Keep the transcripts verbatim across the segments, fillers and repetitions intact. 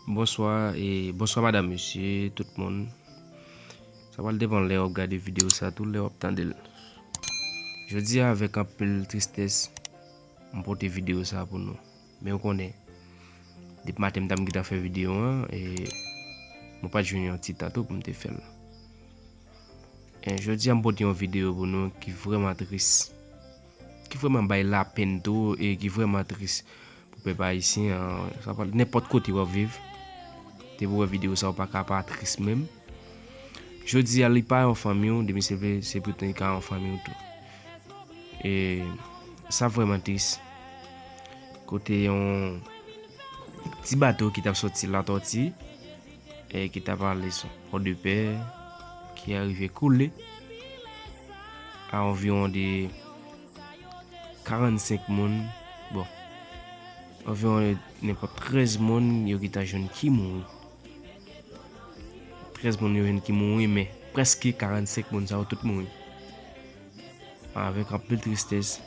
Bonswa, e bonswa madanm, mesye, tout moun. Sa pral depann lè w ap gade videyo sa tou, lè w ap tande l. Jodi a, avèk anpil tristès, m pote videyo sa pou nou. Men w konnen, depi maten m t ap gentan fè videyo an, e mwen pa t jwenn yon ti tan tou pou m te fè l. E jodi a, m pote yon videyo pou nou ki vrèman tris, ki vrèman bay lapenn tou e ki vrèman tris pou pèp ayisyen an. Sa pa, nenpòt kote w ap viv, depi w wè videyo sa, w pa ka pa tris menm. Jodi a, li pa yon fanmi w, depi se vle, se pou te ka yon fanmi w tou. E sa vrèman tris. Kote yon ti bato ki t ap soti Latòti, e ki t ap ale sou Pòdepè, ki arive koule a anviwon de karannsenk moun, bon, anviwon nenpòt trèz moun yo gentan jwenn ki mouri. Trèz moun yo jwenn ki mouri, men prèske karannsenk moun sa yo tout mouri. Avèk anpil tristès,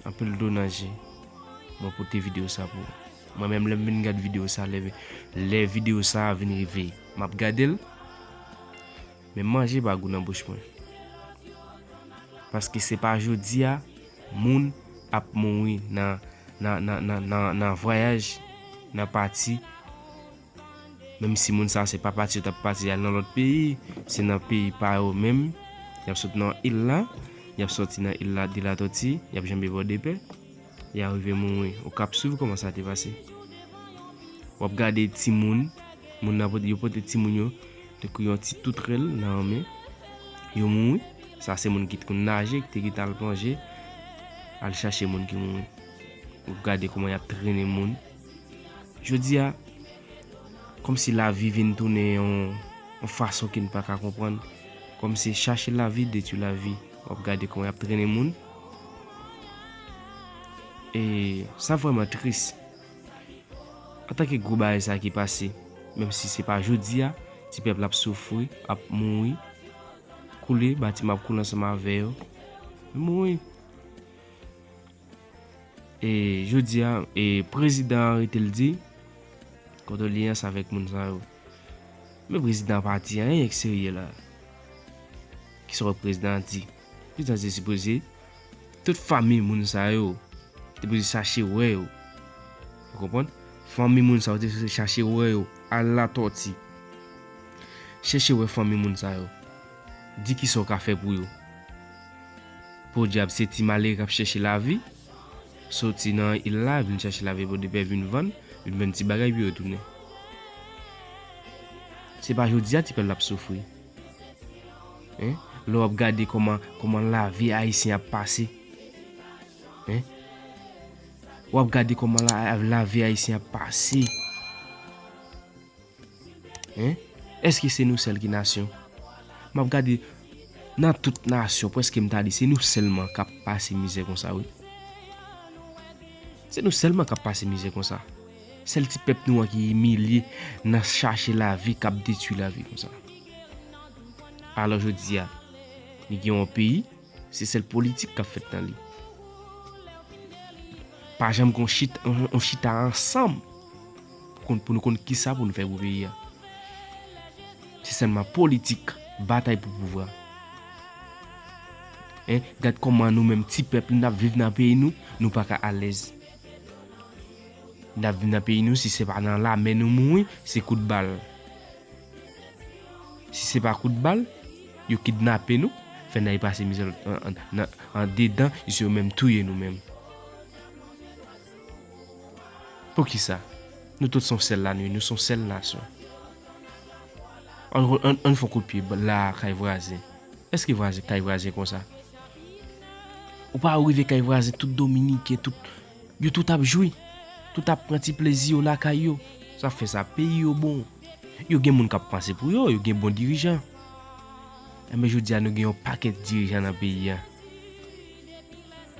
anpil dlo nan je, mwen pote videyo sa pou ou. Mwen menm, lè m vin gad videyo sa, lè, lè videyo sa vin rive, m ap gade l, men manje pa gou nan bouch mwen. Paske se pa jodi a moun ap mouri nan, nan, nan, nan, nan, nan vwayaj, nan pati. Menm si moun sa se pa pati yo t ap pati al nan lòt peyi, se nan peyi pa yo menm. Y ap sot nan il la, y ap sòti nan il la, de Latòti, y ap janbe Pòdepè, y a rive mouri. Ou k ap swiv kòman sa te pase. W ap gade timoun, moun nan pote, yo pote timoun yo, tankou yon ti toutrèl nan men, yo mouri. Sa se moun ki t konn naje, ki te gentan al plonje, al chache moun ki mouri. W ap gade kòman y ap trennen moun. Jodi a, kòmsi lavi vin tounen yon, yon fason ke n pa ka konprann. Kòmsi chache lavi, detwi lavi. W ap gade kòman y ap trennen moun. E sa vrèman tris. Antanke gwo bagay sa ki pase, menm si se pa jodi a, ti pèp la ap soufri, ap mouri, koule, batiman ap koule ansanm avè yo. Mouri. E jodi a, e prezidan an rete l di, kondoleyans avèk moun sa yo. Men prezidan an pa di anyen k serye la. Kisa w wè prezidan an di? Prezidan an te sipoze, tout fanmi moun sa yo, te sipoze chache wè yo. Ou konprann? Fanmi moun sa yo te sipoze chache wè yo. Al Latòti. Chèche wè fanmi moun sa yo. Di kisa w ka fè pou yo. Podyab, se ti malere k ap chèche lavi. Soti nan il la, vin chèche lavi Pòdepè, vin vann, vin vann ti bagay pou yo tounen. Se pa jodi a ti pèp la ap soufri. Hein? Lè w ap gade kòman, kòman lavi ayisyen ap pase. Hein? W ap gade kòman la, lavi ayisyen ap pase. Hein? Èske se nou sèl ki nasyon? M ap gade nan tout nasyon, prèske m ta di se nou sèlman k ap pase mizè konsa, wi. Se nou sèlman k ap pase mizè konsa. Sèl ti pèp nou an ki imilye nan chache lavi, k ap detwi lavi konsa. Alò jodi a, li gen yon peyi, se sèl politik k ap fèt nan li. Pa janm gen yon chit-, yon, yon chita ansanm pou konn, pou nou konn kisa pou nou fè pou peyi a. Se sèlman politik, batay pou pouvwa. Hein, gad kòman nou menm ti pèp, n ap viv nan peyi nou, nou pa ka alèz. N ap viv nan peyi nou, si se pa nan lame nou mouri, se kout bal. Si se pa kout bal, yo kidnape nou, fè n al pase mizè an, an, an, andedan, jis yo menm touye nou menm. Poukisa? Nou tout se yon sèl lanwi, nou se yon sèl nasyon. Ann, ann, ann fè yon kout pye la kay vwazen. Èske vwazen, kay vwazen konsa? Ou pa rive kay vwazen, tout Dominiken, tout, yo tout ap jwi. Tout ap pran ti plezi yo lakay yo. Sa fè sa, peyi yo bon. Yo gen moun k ap panse pou yo, yo gen bon dirijan. Enben, jodi a, nou gen yon pakèt dirijan nan peyi a.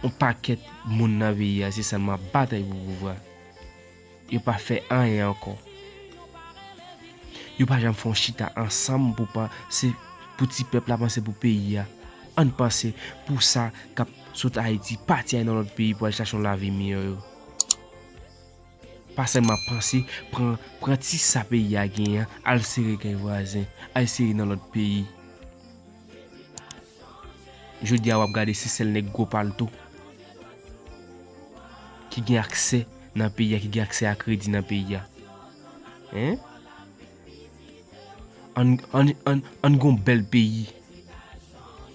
Yon pakèt moun nan peyi a, se sèlman batay pou pouvwa. Yo pa fè anyen ankò. Yo pa janm fè yon chita ansanm pou panse pou ti pèp la, panse pou peyi a. Ann panse pou sa k ap sot Ayiti, pati al nan lòt peyi pou al chache yon lavi miyò yo. Pa sèlman panse, pran, pran ti sa peyi a genyen an, al sere kay vwazen, al sere nan lòt peyi. Jodi a w ap gade se sèl nèg gwo palto ki gen aksè nan peyi a, ki gen aksè a kredi nan peyi a. Hein? Ann, ann, ann, ann gon bèl peyi.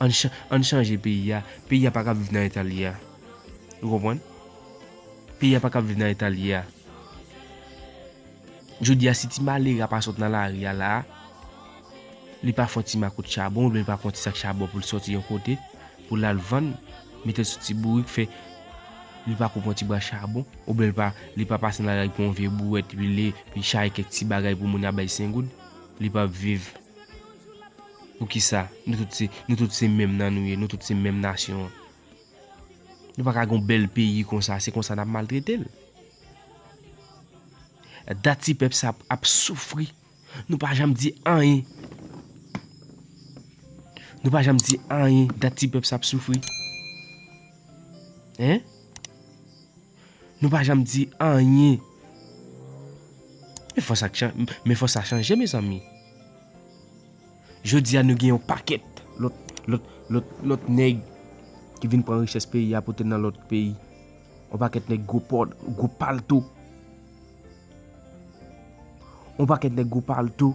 Ann, cha- ann chanje peyi a. Peyi a pa ka viv nan eta l ye a. Ou konprann? Peyi a pa ka viv nan eta l ye a. Jodi a, si ti malere a pa sot nan lari a la, li pa fè yon ti makout chabon, oubyen li pa pran ti sak chabon pou l soti yon kote, pou l al vann, mete l sou ti bourik, fè li pa kou pran ti bra chabon, oubyen li pa, li pa pase nan lari pou yon vye bouwèt, epi li, li chache kèk ti bagay pou moun nan bay senk goud, li p ap viv. Poukisa? Nou tout se, nou tout se menm nan nou ye, nou tout se menm nasyon an. Nou pa ka gon bèl peyi konsa, se konsa n ap maltrete l. Dat ti pèp sa ap, ap soufri. Nou pa janm di anyen. Nou pa janm di anyen. Dat ti pèp sa ap soufri. Hein? Nou pa janm di anyen. Men fò sa k chan- men fò sa chanje, mezanmi. Jodi a, nou gen yon pakèt lòt, lòt, lòt, lòt nèg ki vin pran richès peyi a pote nan lòt peyi. Yon pakèt nèg gwo pòd, gwo palto. Yon pakèt nèg gwo palto.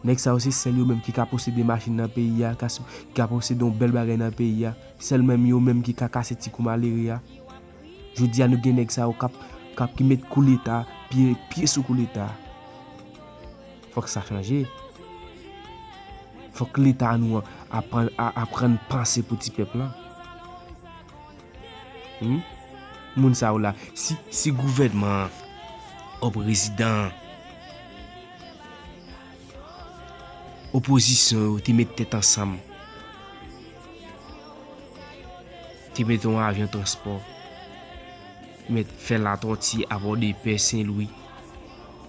Nèg sa yo se sèl yo menm ki ka posede machin nan peyi a, ka s- ki ka posede yon bèl bagay nan peyi a. Sèl menm yo menm ki ka kase ti kou malere a. Jodi a, nou gen nèg sa yo k ap, k ap ki met kou leta, pye, pye sou kou leta. Fòk sa chanje. Fòk leta nou an aprann, a- aprann panse pou ti pèp lan. Hmm? Moun sa yo la, si, si gouvènman an, o prezidan an, opozisyon yo te met tèt ansanm, te met yon avyon transpò, met fè Latòti a Pòdepè, Sen Lwi,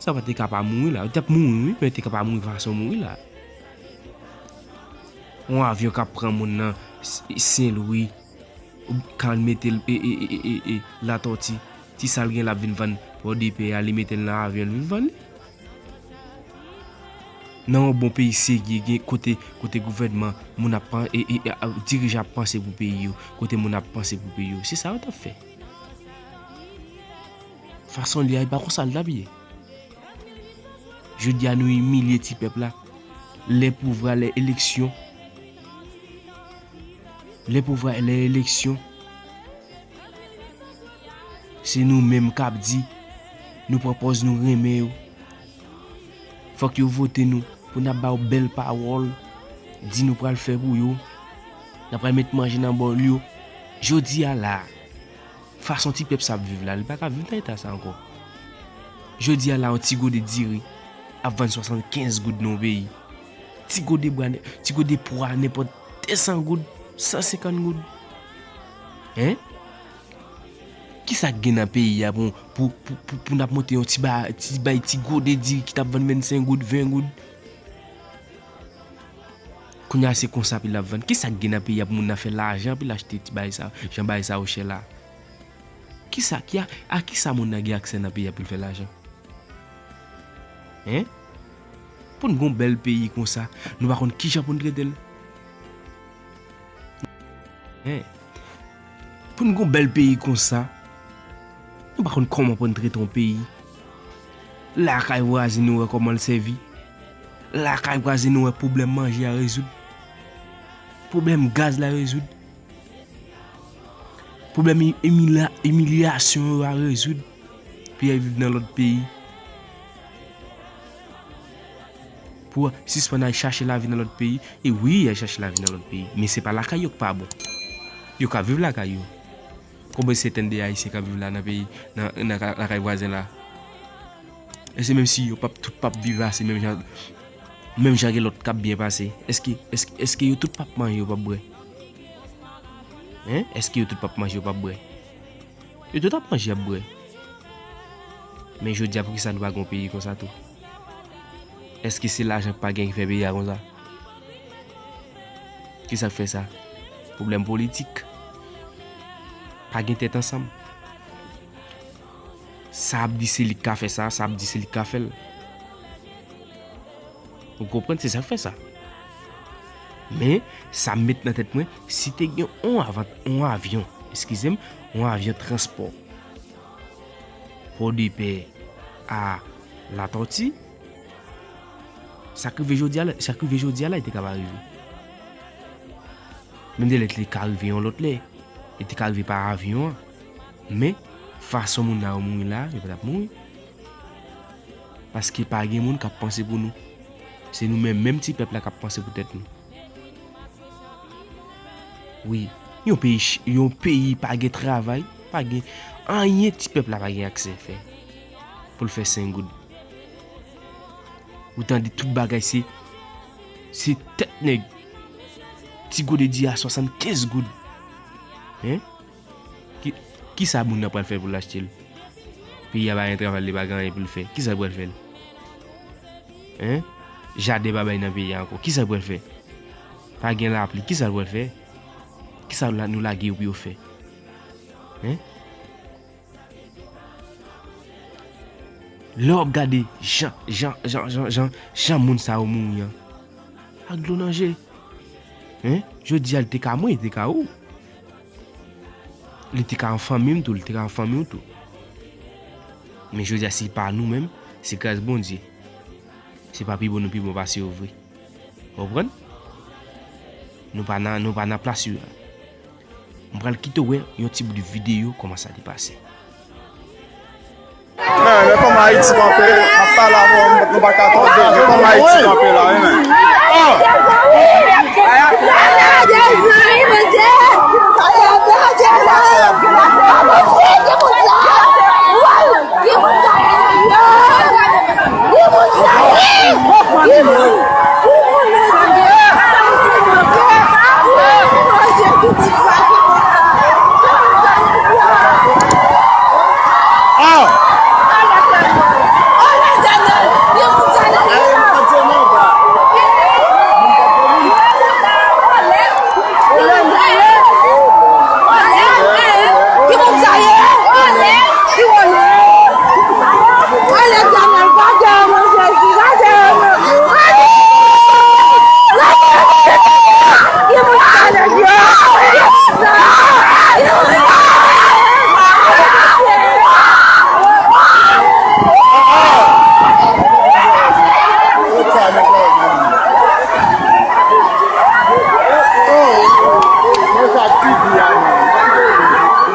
sa pa te ka pa mouri la. Yo t ap mouri, wi, men yo te ka pa mouri fason mouri la. Yon avyon k ap pran moun nan S- Sen Lwi, ou ka al mete l, e, e, e, e, e, Latòti. Ti sa l gen l ap vin vann Pòdepè a, li mete l nan avyon, l vin vann li. Nan yon bon peyi serye, gen kote, kote gouvènman, moun ap pan, e, e, e, a- dirijan ap panse pou peyi yo, kote moun ap panse pou peyi yo. Se sa yo t ap fè. Fason li a, e pa konsa l t ap ye. Jodi a, nou imilye ti pèp la. Lè pouvwa, lè eleksyon. Lè pouvwa, lè eleksyon. Se nou menm k ap di, nou pran pòz nou renmen yo. Fòk yo vote nou pou n ap ba yo bèl pawòl, di nou pral fè pou yo. N ap pral met manje nan bòl yo. Jodi a la, fason ti pèp sa ap viv la, li pa ka viv nan eta sa ankò. Jodi a la, yon ti gode diri ap vann swasannkenz goud nan yon peyi. Ti gode bwa, ti gode pwa, nenpòt de san goud, san senkant goud. Hein? Kisa k gen nan peyi a pou, pou, pou, pou, pou n ap monte yon ti ba, ti bay ti gode diri ki t ap vann vennsenk goud, ven goud? Kounye a se konsa pi l ap vann. Kisa k gen nan peyi a pou moun nan fè lajan pi l achte ti bay sa, jan bay sa yo chè la? Kisa, ki a, a kisa moun nan gen aksè nan peyi a pou l fè lajan? Hein? Pou n gon bèl peyi konsa, nou pa konn kijan pou n trete l. Hein? Pou n gon bèl peyi konsa, nou pa konn kòman pou n trete yon peyi. Lakay vwazen nou wè kòman l sèvi. Lakay vwazen nou wè pwoblèm manje a rezoud. Pwoblèm gaz la rezoud. Pwoblèm i- imila- imilyasyon yo a rezoud. Pou y al viv nan lòt peyi. Pou sispann al chache lavi nan lòt peyi. E wi, y al chache lavi nan lòt peyi. Men se pa lakay yo k pa bon. Yo ka viv lakay yo. Konbyen sentèn de Ayisyen k ap viv la nan peyi, nan, nan ka- lakay vwazen la? E se menm si yo p ap, tout p ap viv ase menm jan, menm jan gen lòt k ap byen pase. Èske, èske, èske yo tout p ap manje, yo p ap bwè? Hein? Èske yo tout p ap manje, yo p ap bwè? Yo tout ap manje, ap bwè. Men jodi a, poukisa nou pa gen yon peyi konsa tou? Èske se lajan k pa gen ki fè peyi a konsa? Kisa k fè sa? Pwoblèm politik. Pa gen tèt ansanm. Sa ap di se li k ka fè sa, sa ap di se li k ka fè l. Ou konprann? Se sa k fè sa. Men, sa m met nan tèt mwen, si te gen yon avan-, yon avyon, eskize m, yon avyon transpò, Pòdepè a Latòti, sa k rive jodi a la, sa k rive jodi a la, li te ka pa rive. Menm de lè li te ka rive yon lòt lè, li te ka rive pa avyon an. Men, fason moun nan yo mouri la, yo pa t ap mouri. Paske pa gen moun k ap panse pou nou. Se nou menm, menm ti pèp la k ap panse pou tèt nou. Wi, yon peyi, ch- yon peyi pa gen travay, pa gen anyen, ti pèp la pa gen aksè fè. Pou l fè senk goud. Ou tande tout bagay se, se tèt nèg. Ti gode di a swasannkenz goud. Hein? Ki, kisa moun nan pral fè pou l achte l? Peyi a pa gen travay, li pa gen anyen pou l fè. Kisa l pral fè l? Hein? Jaden pa bay nan peyi a ankò. Kisa l pral fè? Pa gen lapli. Kisa l pral fè? Kisa la, nou lage yo pou yo fè? Hein? Lè w ap gade jan, jan, jan, jan, jan, jan moun sa yo mouri an, ak dlo nan je. Hein? Jodi a, li te ka mwen, li te ka ou. Li te ka an fanmi m tou, li te ka an fanmi w tou. Men jodi a, se pa nou menm, se gras Bondye. Se pa pi bon nou pi bon pase yo vre. Ou konprann? Nou pa nan, nou pa nan plas yo a. M pral kite w wè yon ti bout videyo kòman sa te pase. Men, men kòman Ayiti kanpe, m ap pale avè w, nou pa ka tande. Men kòman Ayiti kanpe la, wi, men.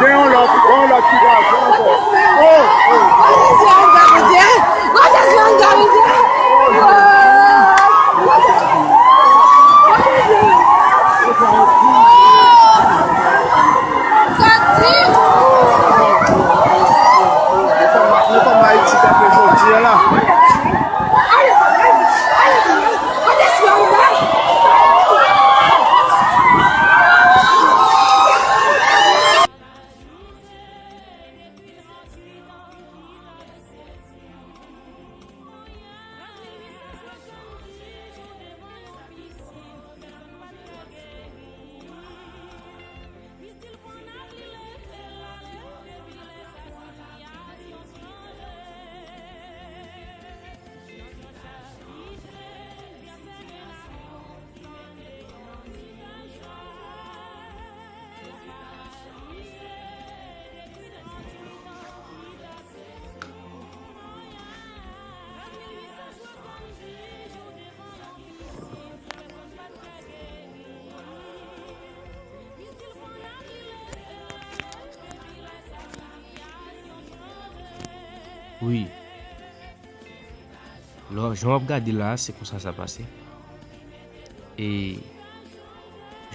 Gen yon lòt, gen yon lòt ki pral fè ankò. Oh! Wi. Lò, jan w ap gade la, se konsa sa pase. E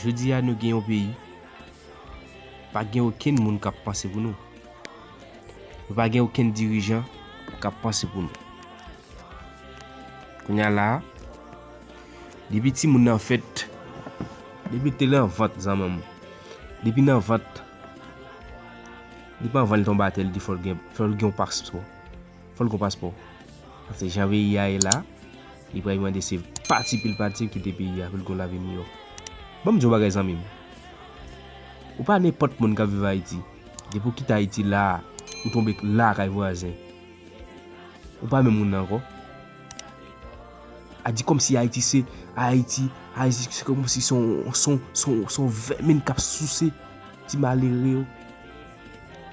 jodi a, nou gen yon peyi, pa gen okenn moun k ap panse pou nou. Nou pa gen okenn dirijan k ap panse pou nou. Kounye a la, depi timoun nan fèt, depi te nan vant zanmanm ou, depi nan vant, depi anvan l tonbe atè, li di fò l gen, fò l gen yon paspò. Fò l gen yon paspò. Paske jan peyi a ye la, li pral mande se pati pi l pati kite peyi a pou l gen yon lavi miyò. Ban m di w yon bagay, zanmi m. Ou pa nenpòt moun k ap viv Ayiti. Depi w kite Ayiti la, ou tonbe la kay vwazen. Ou pa menm moun nan ankò. A di kòmsi Ayiti se, Ayiti, Ayiti se kòmsi se yon, se yon, se yon, se yon vèmin k ap souse ti malere yo.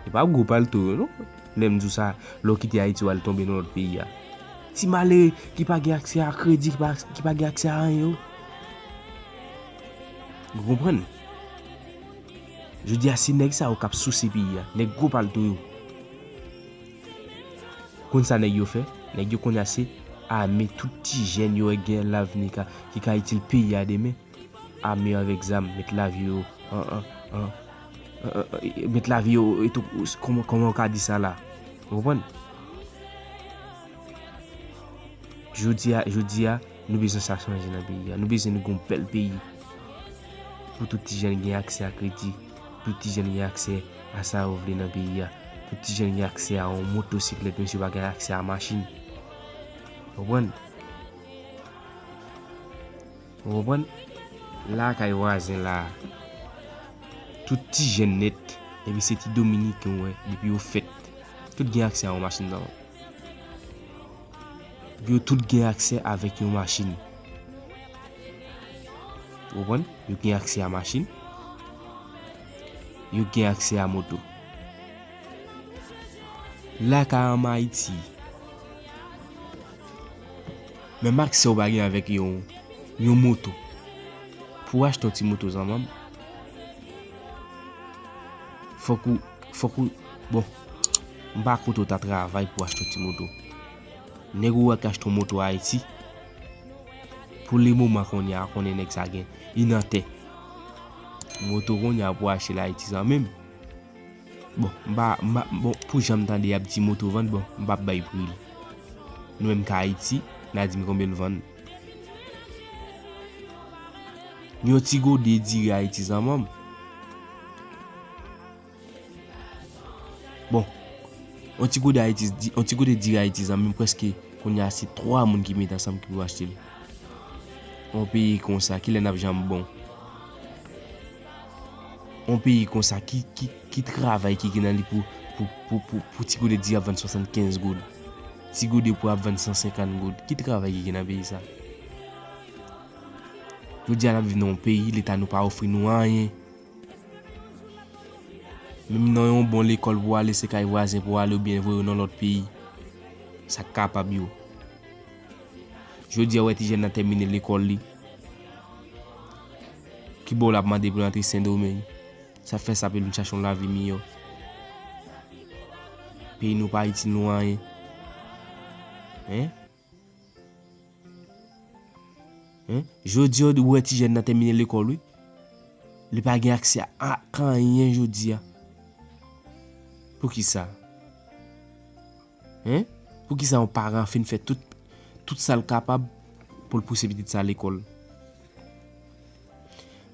E pa gwo palto yo, non. Lè m di w sa, lè w kite Ayiti, w al tonbe nan lòt peyi a. Ti malere ki pa gen aksè a kredi, ki pa, ki pa gen aksè a anyen yo. Ou konprann? Jodi a, se nèg sa yo k ap souse peyi a. Nèg gwo palto yo. Konn sa nèg yo fè? Nèg yo konnya se ame tout ti jèn yo wè gen lavni ka, ki ka itil peyi a demen. Ame yo avèk zam, met lavi yo an, an, an, an, an, e, met lavi yo, e tou, kòman, kòman w ka di sa la? Ou konprann? Jodi a, jodi a, nou bezwen sa chanje nan peyi a. Nou bezwen nou gen yon bèl peyi. Pou tout ti jèn gen aksè a kredi. Pou tout ti jèn gen aksè a sa yo vle nan peyi a. Pou tout ti jèn gen aksè a yon motosiklèt, menm si yo pa gen aksè a machin. Ou konprann? Ou konprann? Lakay vwazen la, tout ti jèn nèt, epi se ti dominiken w wè, depi yo fèt, tout gen aksè a yon machin nan men. Yo tout gen aksè avèk yon machin. Ou konprann? Yo gen aksè a machin. Yo gen aksè a moto. Lakay an Ayiti, menm aksè ou pa gen avèk yon, yon moto. Pou w achte yon ti moto, zanmanm, fòk ou, fòk ou, bon, m pa kote w ta travay pou w achte yon ti moto. Nèg ou wè k achte yon moto Ayiti, pou le moman kounye a, konnen nèg sa gen, li nan tè. Moto kounye a pou achte l Ayiti, zanmi m. Bon, m pa, m pa, bon, pou jan m tande y ap di moto vann, bon, m p ap bay pri l. Nou menm k Ayiti, n a di m konbyen l vann. Yon ti gode diri Ayiti, zanmanm. Bon, yon ti gode Ayiti, di, yon ti gode diri Ayiti, zanmi m, prèske kounye a se twa moun ki met ansanm ki pou achte l. Yon peyi konsa, kilè n ap janm bon? Yon peyi konsa, ki, ki, ki travay ki gen nan li pou, pou, pou, pou, pou ti gode diri ap vann swasannkenz goud? Ti gode pou ap vann san senkant goud. Ki travay ki gen nan peyi sa? Jodi a, n ap viv nan yon peyi, Leta nou pa ofri nou anyen. Menm nan yon bon lekòl pou w ale, se kay vwazen pou w ale oubyen voye w nan lòt peyi. Sa k kapab yo. Jodi a, w wè ti jèn nan tèmine lekòl li. Kibò l ap mande pou l antre Sendomeng? Sa fè sa pou l vin chache yon lavi miyò. Peyi nou pa itil nou anyen. Hein? Hein? Jodi a, ou wè ti jèn nan tèmine lekòl, wi. Li pa gen aksè a, a anyen jodi a. Poukisa? Hein? Poukisa yon paran fin fè tout, tout sa l kapab pou l pouse pitit sa lekòl?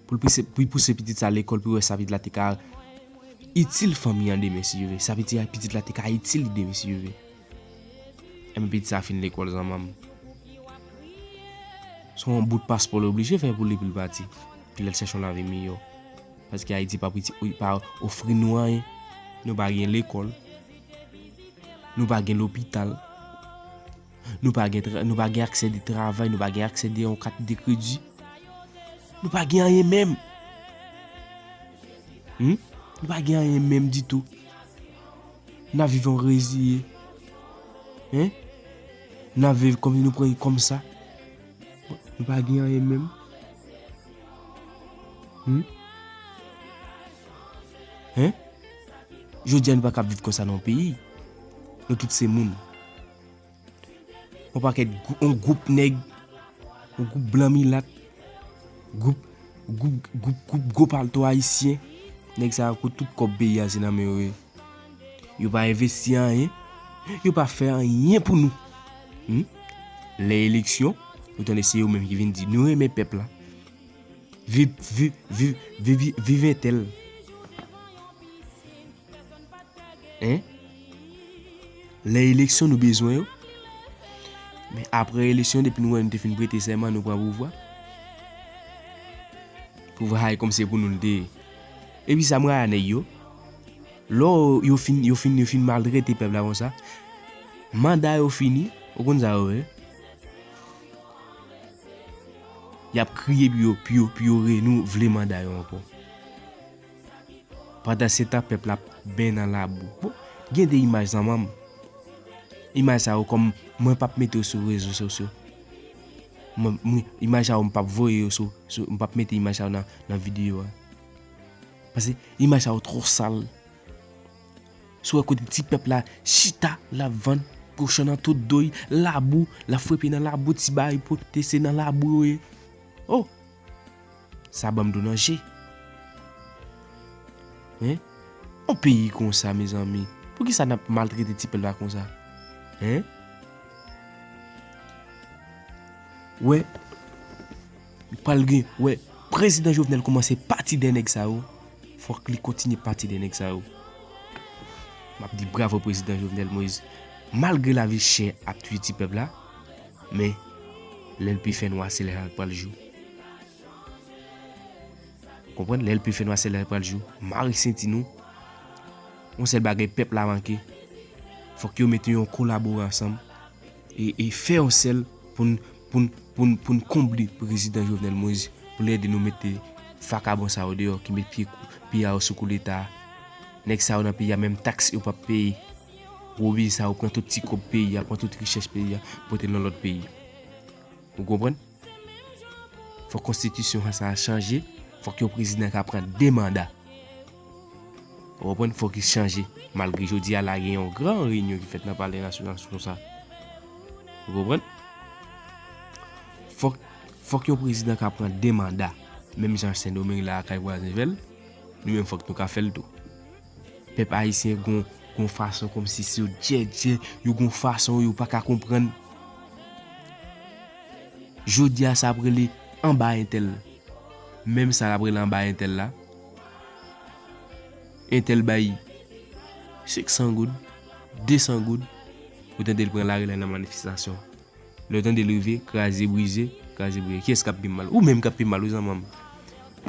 Pou l pouse, pou l pouse pitit sa lekòl, pou l wè sa pitit la te ka itil fanmi an demen, si Dye vle. Sa pitit, pitit la te ka itil li demen, si Dye vle. Enben, pitit sa fin lekòl, zanmanm. Se yon bout paspò l oblije fè pou li, pou l pati. Pou l al chèche yon lavi miyò. Paske Ayiti pa priti, pa ofri nou anyen. Nou pa gen lekòl. Nou pa gen lopital. Nou pa gen tra-, nou pa gen aksè de travay, nou pa gen aksè de yon kat de kredi. Nou pa gen anyen menm. Hmm? Nou pa gen anyen menm ditou. N ap viv an reziye. Hein? N ap viv kòm si nou pran kòm sa. Nou pa gen anyen menm. Hmm? Hein? Jodi a nou pa ka viv konsa nan yon peyi. Nou tout se moun. Yon pakèt gwou-, yon gwoup nèg, yon gwoup blan milat, gwoup, gwoup, gwoup, gwoup gwo palto ayisyen. Nèg sa yo, tout kòb peyi a se nan men yo ye. Yo pa envesti anyen, yo pa fè anyen pou nou. Hmm? Lè eleksyon, ou tande se yo menm ki vin di, nou renmen pèp la. Viv, viv, viv, viv, viv entèl. Hein? Lè eleksyon nou bezwen yo. Men apre eleksyon, depi nou wè nou te fin prete sèman, nou pran pouvwa. Pouvwa a e kòm se pou nou l te ye. Epi sa m rayi a nèg yo. Lè yo fin, yo fin, yo fin maltrete pèp la konsa, Manda yo fini, ou konn sa yo ye? Y ap kriye pou yo, pou yo, pou yo renouvle manda yo ankò. Pandan se tan, pèp la ap ben nan labou. Bon, gen de imaj zanmanm. Imaj sa yo kòm mwen p ap mete yo sou rezo sosyo. Mwen, mwen, imaj sa yo m p ap voye yo sou, sou, m p ap mete imaj sa yo nan, nan videyo a. Paske imaj sa yo twò sal. Si w wè kote ti pèp la chita, l ap vann kochon nan tout do y, labou, l ap fwe pye nan labou, ti bagay pote se nan labou yo ye. Oh! Sa ban m dlo nan je. Hein? On peyi konsa, mezanmi. Poukisa n ap maltrete ti pèp la konsa? Hein? Wè, pral gen, wè, prezidan Jovenel kòmanse pati dèyè nèg sa yo. Fòk li kontinye pati dèyè nèg sa yo. M ap di bravo prezidan Jovenel Moïse. Malgre lavi chè ap touye ti pèp la, men lè l pi fè nwa, se lè sa l pral jou. Konprann? Lè l pi fè nwa, se lè l pral jou. Mare senti nou. Yon sèl bagay pèp la manke. Fòk yo mete yon kolabore ansanm e, e fè yon sèl pou n, pou n, pou n, pou n konble prezidan Jovenel Moïse pou l ede nou mete vakabon sa yo deyò ki met pye, pye a yo sou kou leta. Nèg sa yo nan peyi a, menm taks yo p ap peye. Wobi sa yo pran tout ti kòb peyi a, pran tout richès peyi a, pote l nan lòt peyi. Ou konprann? Fòk konstitisyon sa a chanje. Fòk yon prezidan ka pran de manda. Ou konprann? Fòk li chanje. Malgre jodi a la gen yon gran reyinyon ki fèt nan Palè Nasyonal sou sa. Ou konprann? Fòk, fòk yon prezidan ka pran de manda. Menm jan Sendomeng la kay vwazen fè l, nou menm fòk nou ka fè l tou. Pèp ayisyen gon, gon fason kòmsi se yo djèdjè, yo gon fason yo pa ka konprann. Jodi a sa ap rele anba entèl. Menm sa l ap rele anba entèl la. Entèl bay senk san goud, de san goud, ou tande l pran lari l al nan manifestasyon. Lè w tande l rive, kraze brize, kraze brize. Kiyès k ap pi mal? Ou menm k ap pi mal, wi zanmanm.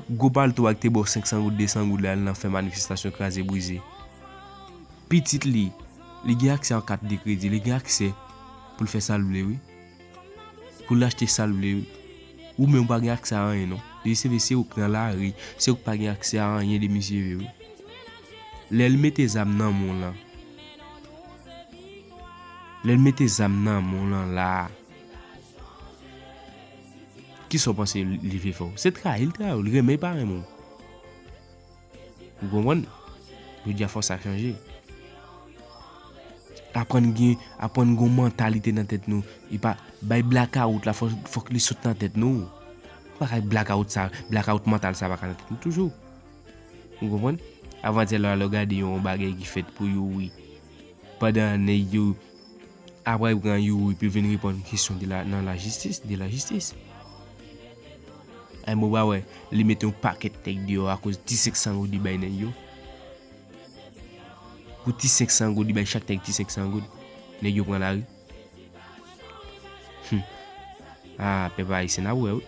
Gwo palto a ki te ba w senk san goud, de san goud la, al nan fè manifestasyon kraze brize. Pitit li, li gen aksè a yon kat de kredi, li gen aksè pou l fè sa l vle, wi. Pou l achte sa l vle, wi. Ou menm ou pa gen aksè a anyen, non. Depi se vre, se ou k nan lari, se ou k pa gen aksè a anyen depi misye vle, wi. Lè l mete zam nan men w lan, lè l mete zam nan men w lan la, kisa w panse li vle fè w? Se trayi l trayi w, li renmen l pa renmen w. Ou konprann? Jodi a fò sa chanje. Aprann gen, aprann gon mantalite nan tèt nou. E pa bay blakawout la, fò, fòk li sot nan tèt nou. Pa kay blakawout sa, blakawout mantal sa pa ka nan tèt nou toujou. Ou konprann? Avantyè la, lè w gade yon bagay ki fèt pou Youri. Pandan nèg yo apre pran Youri pou vin reponn kesyon de la, nan lajistis, de lajistis. Ay, mwen pa wè, li mete yon pakèt nèg deyò akoz ti senk san goud li bay nèg yo. Pou ti senk san goud, li bay chak nèg ti senk san goud. Nèg yo pran lari. Hmm. Ah, pèp ayisyen, n ap wè, wi.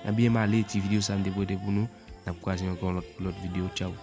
Ebyen, m ale, ti videyo sa m te pote pou nou. N ap kwaze ankò lòt, lòt videyo. Tchaw.